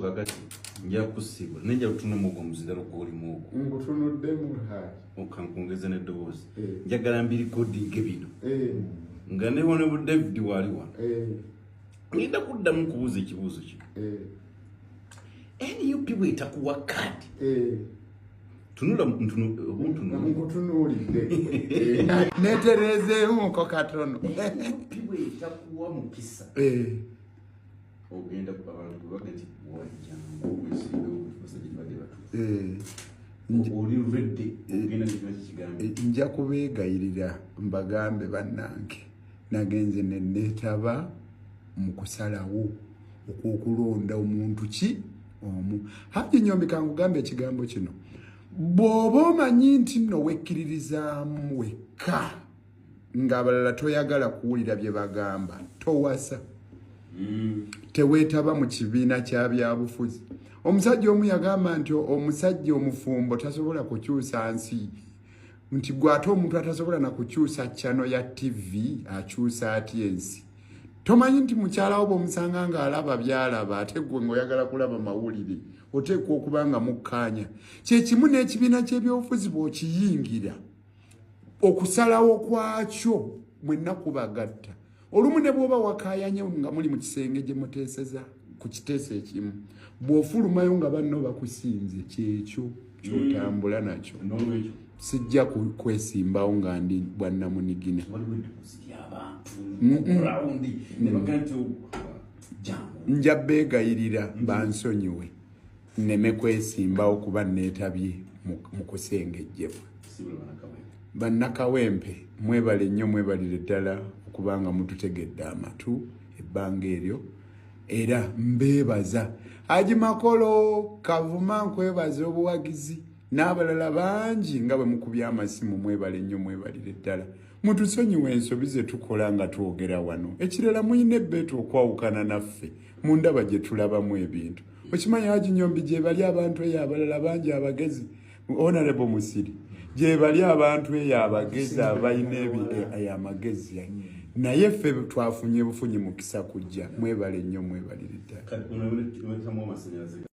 Kakati nja kusiibula naye nja kutunamu ogwo omuzindalo gwolimu ogwo. Nkutunuddemu, Haji. Kankongeze n'eddoboozi. Eh. Njagala mbirikodinge bino nga ne wano David waali wano. Ngenda kuddamu kubuuza ekibuuzo kino. NUP bwetakuwa kaadi, tunula obuntunula. Nkutunuulidde. Netereezeemuko katono. NUP bwetakuwa mukisa, ogenda abantu baga nti wajjangu okwesimbewo, basajja tebadde batuufu. Oli ready ogenda nekina kikigambo? Nja kubeegayirira mbagambe, bannange, nagenze ne neetaba mu kusalawo okw'okulonda omuntu ki omu. Haji Nyombi, kankugambe ekigambo kino: bw'oba omanyi nti nno wekkiririzaamu wekka ng'abalala toyagala kuwulira bye bagamba, towasa, teweetaba mu kibiina kya byabufuzi. Omusajja omu yagamba nti omusajja omufumbo tasobola kukyusa nsi, nti gwe ate omuntu atasobola na kukyusa channel ya TV akyusa atya ensi? Tomanyi nti mukyala wo bw'omusanga ng'alaba byalaba, ate gwe ng'oyagala kulaba mawulire, oteekwa okuba nga mukkaanya. Kyekimu n'ekibiina ky'ebyobufuzi, bw'okiyingira, okusalawo kwakyo mwenna kubagatta. Olumu ne bw'oba wakaayanye nga muli mu kisenge gye muteeseza ku kiteeso ekimu, bw'ofulumayo nga banno bakusinze, kyekyo kyotambula nakyo. Nolwekyo Sijja kwesimbawo nga ndi bwannamunigina. Waliwo eddoboozi ly'abantu ground ne bagaa nti jangu. Nja beegayirira bansonyiwe nneme kwesimbawo kuba neetabye mu kusengejjebwa. Sibula Bannakawempe. Bannakawempe, mwebale nnyo, mwebalire ddala okubanga mututegedde amatu ebbanga eryo, era mbeebaza. Haji Makolo Kavuma, nkwebaza obuwagizi, n'abalala bangi nga bwe mukubye amasimu. Mwebale nnyo, mwebalire ddala. Mutusonyiwe ensobi ze tukola nga twogera wano. Ekirala, muyina ebbeetu okwawukana naffe mu ndaba gye tulabamu ebintu. Okimanyi, Haji Nyombi, gye bali abantu eyo abalala bangi abagezi, Honorable Musiri, gye bali abantu eyo abagezi abalina amagezi, naye ffe twafunye bufunyi mukisa kujja. Mwebale nnyo, mwebalire ddala. Kati ono wetamu amasanyalaze.